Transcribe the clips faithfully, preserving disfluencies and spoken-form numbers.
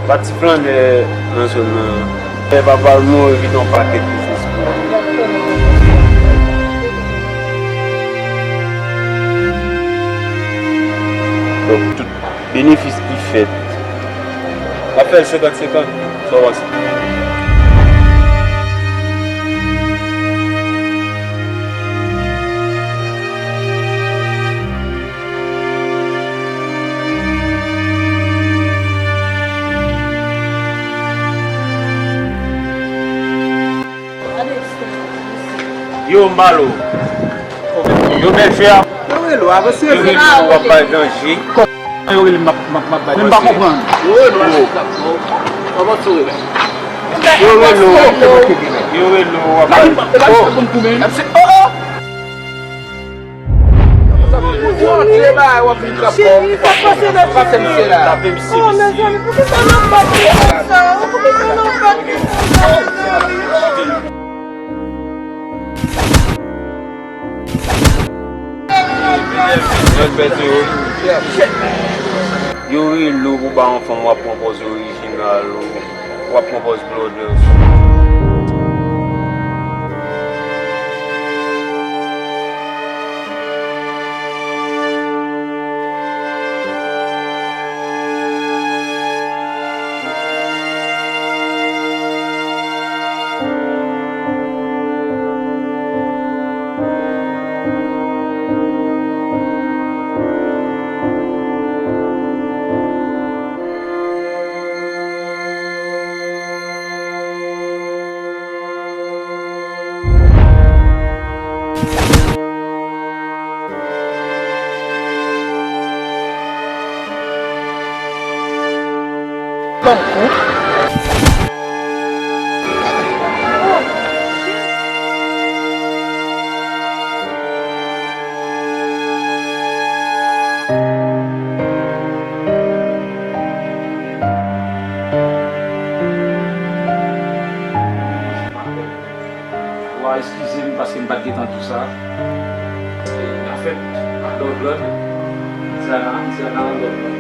Pati flannè nan zòn nan. Lè papa l mouri, kite yon pakèt biznis pou li. Donk, tout benefis ki fèt, w ap fè l senkant senkant, sa w panse? Yo, m ba l ou. Yo bèl fè a. Yo rele w, avanse. Yo rele w, w ap bay danje. Yo rele m, m ap, m ap, m ap bay danje. Men m pa konprann. Yo rele w, avanse w rele. Yo rele w, yo rele w, w ap bay. Oh. Sa pou w rantre bagay w ap vin trap kò w. Cheri, sa k pase la, cheri? Tape misye, mesye. Oh, mezanmi, poukisa n ap bat li konsa? Poukisa n ap bat li konsa, mezanmi? Yo rele w pou ba yon fanm, w ap pran pòz orijinal ou. W ap pran pòz blòdè. Wa eskize m paske m pa t gentan di w sa. E, afè Lòdlòd, Zana, Zana Lòdlòd.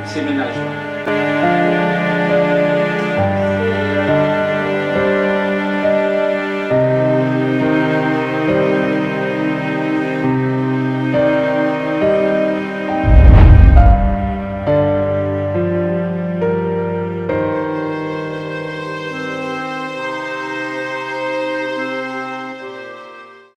Se mennaj mwen.